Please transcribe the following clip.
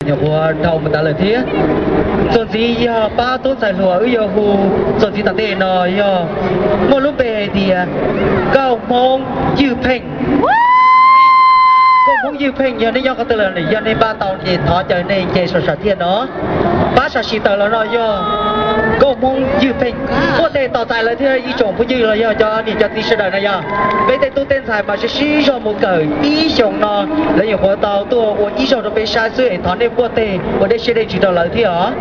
nyuam qhuav dhau mus ntawd lawm thiab. Txuas ntxiv yog pab tub ntxhais hluas wb yuav hu txuas ntxiv tom ntej no yog muaj lub npe hais tias Nkauj Hmoob Ywj Pheej. Nkauj Hmoob Ywj Pheej yog nej nyob qhov twg los yog nej npaj tau ces thov caw nej nce saum sam thiaj no. Pab sam sim tawm los no yog Nkauj Hmoob Ywj Pheej. Muaj tej tos txais lawm thiab ib tsoom phooj ywg los yog cov niam cov txiv sawv daws na yog peb tej tub tej ntxhais mas sib sib zog mus kawm ib xyoos no, lawv nyuam qhuav tau tuaj ua ib zaug rau peb saib xwb es thov nej muaj tej ua dej siab dej ntsws rau lawv thiab os.